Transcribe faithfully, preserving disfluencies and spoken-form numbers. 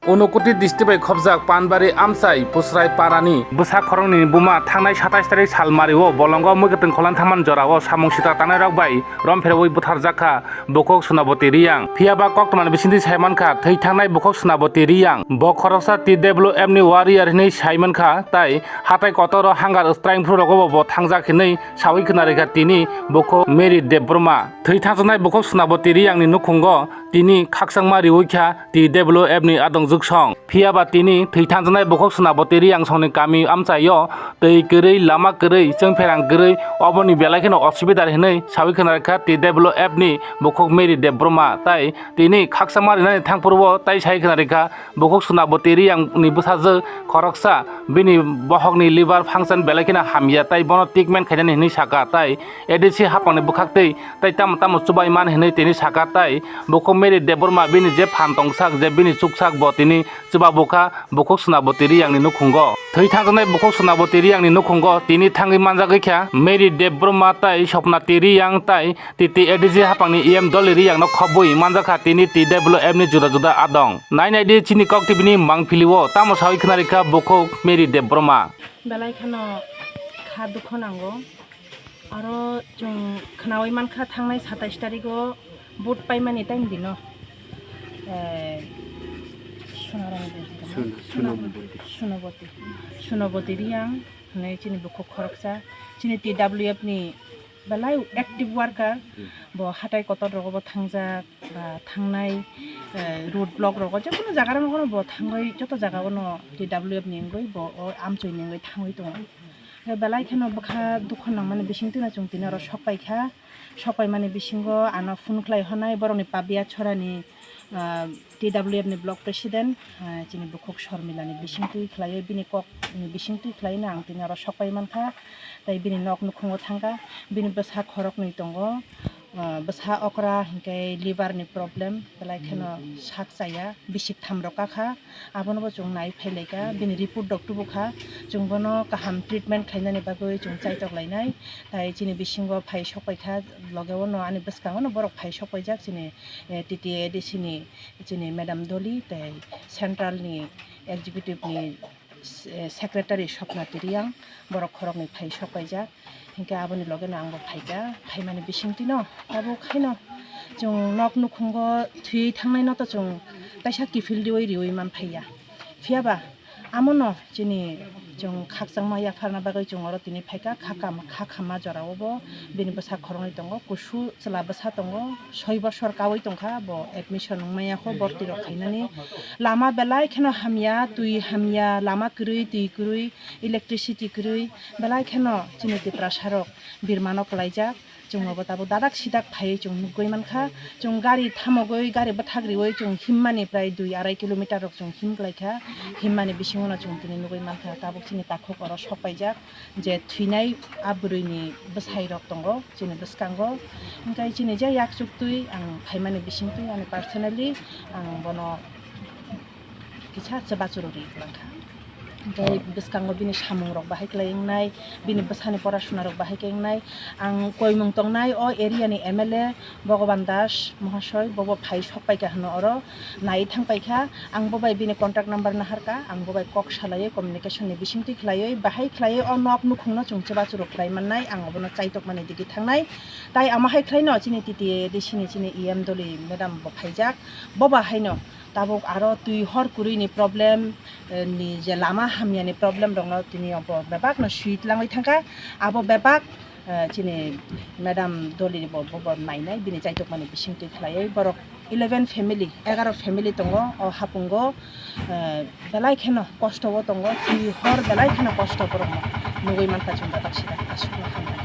Unakoti district bai khobjak Panbari amchai Pusrai parani bwsa khoroknwini buma thangnai satais tarik salmario bolongo mwkhuitwng kholan thangmani jorao samung sitra tangnairok bai romphrewi butharjakha bukhuk Sunaboti Riyang. Phiyaba koktwmani bisingtwi saimankha thwi thangnai bukhuk Sunaboti Riyang. Bo khoroksa T W F ni warrior hinwi saimankha tai hatai kotoro hunger strike phrurogo bo thangjak hinwi sawi khwnarikha tini bukhuk Mary Debbarma. Thwi thangjaknai bukhuk Sunaboti Riyangni nukhungo tini khakchangma riwi kha T W F ni adong juksong. Phiyaba tini thwi thangjaknai bukhuk Sunaboti Riyang songni kami amchaio twi kwrwi, lama kwrwi, chwngpherang kwrwi, oboni belai kheno osubidar hinwi sawi khwnarikha T W F ni bukhuk Mary Debbarma. Tai tini khakchangma rinani thangphuru tai sai khwnarikha bukhuk Sunaboti Riyangni bwsajwk khoroksa bini bohokni liver function belai kheno hamya tai bono treatment khainani hinwi saka tai A D C haphangni bwkhaktwi tai tamo tamo chubai man hinwi tini saka tai bukhuk Mary Debbarma bini je phan tongsak je bini chuksak bo tini chuba bukha bukhuk Sunaboti Riyangni nukhungo. Thwi thangjaknai bukhuk Sunaboti Riyangni nukhungo tini thangwi manjagwi kha Mary Debbarma tai Sopnati Riyang tai T T A D C haphangni E M Doli Riyangno khobwi manjakha tini T W F ni juda juda adong. Nai nai di chini Kok T V ni mangpilio tamo sawi khwnarikha bukhuk Mary Debbarma. Belai kheno kha dukho nango. Aro chwng khnawi mankha thangnai satais tarigo vote paimani time dino. Eh, Sunarang Debbarma. Sun-, Sunaboti. Sunaboti. Sunaboti Riyang hinwi chini bukhuk khoroksa. Chini T W F ni belai active worker, bo hatai kotor rogo bo thangjak, ba thangnai, eh, road block rogo, je kono jaga rok no bo thangwi, joto jaga o no T W F ni wngwi bo o amchoi ni wngwi thangwi tongo. Hwnkhe belai kheno bwkha dukho nangmani bisingtwi no chwng tini oro sok paikha, sok paimani bisingo ano phone khlai hwnai borokni Pabiachorani, ah, T W F ni block president, ah, chini bukhuk Sormilani bisingtwi khlaiwi bini kokni bisingtwi khlaiwi no ang tini oro sok pai mankha. Tai bini nok nukhungo thangkha, bini bwsa khoroknwi tongo, ah, bwsa okra hinkhe liver ni problem, belai kheno sak chaya, bisik tham rok kakha, abono bo chwng nai phailaikha, bini report rok tubukha, chwng bono kaham treatment khlainani bagwi chwng chaitok lainai. Tai chini bisingo phai sok paikha, loge o no ani bwskango no borok phai sok paijak chini, eh, T T A D C ni chini Madam Doli tei Central ni Executive ni, eh, Secretary Sopna Riyang, borok khoroknwi phai sok paijak. Hinkhe aboni loge no ang bo phaikha, phaimani bisingtwi no tabuk haino chwng nok nukhungo thwi thangnai no to chwng kaisa kiphil riwi riwi man phaiya. Phiyaba Amono chini chwng khakchangma yapharna bagwi chwng oro tini phaikha, kha kam-, kha khamma jorao bo bini bwsa khoroknwi tongo, kusu chwla bwsa tongo, soi bosor kaui tongkha, bo admission wngmaya kho, borti rok khainani lama belai kheno hamya, twi hamya, lama kwrwi, twi kwrwi, electricity kwrwi, belai kheno chini Tiprasa rok birmano kwlaijak. Chwng obo tabuk dadak sidak phaiwi chwng nugwi mankha. Chwng gari thamogwi, gari bwthak riwi chwng himmani prai dui arai kilometer rok chwng him klaikha. Himmani bisingo no chwng tini nugwi mankha. Tabuk chini takhuk oro sok paijak je thwinai a bwrwini bwsai rok tongo chini bwskango. Hwnkhe chini je yak chuktwi ang phaimani bisingtwi ani personally ang bono kisa chubachu rwgwi kwlangkha. Hwnkhe bwskango bini samungrok bahai khlai wngnai, bini bwsani porasuna rok bahai khe wngnai. Ang koimung tongnai o area ni M L A Bhogoban Das Mohasoi, bobo phai sok paikha hwno oro naiwi thang paikha. Ang bo bai bini contact number naharkha, ang bo bai kok salaiwi communication ni bisingtwi khlaiwi bahai khlaiwi o nok nukhungno chwng chubachu rw khlai mannai, ang obono chaitokmani digi thangnai. Tai amo hai khlaino chini T T A D C ni chini E M Doli madam bo phaijak, bo ba haino tabuk aro twi hor kwrwini problem, eh, ni je lama hamyani problem rokno tini bo bebakno sui tlangwi thangkha. Abo bebak, eh, chini madam Doli bo, bo, bo nainai bini chaitokmani bisingtwi khlaiwi borok eleven family, egaro family tongo o hapungo, eh, belai kheno kosto o tongo, twi hor belai kheno kosto borokno nugwi mankha chwng bebak sida aswkno hamya.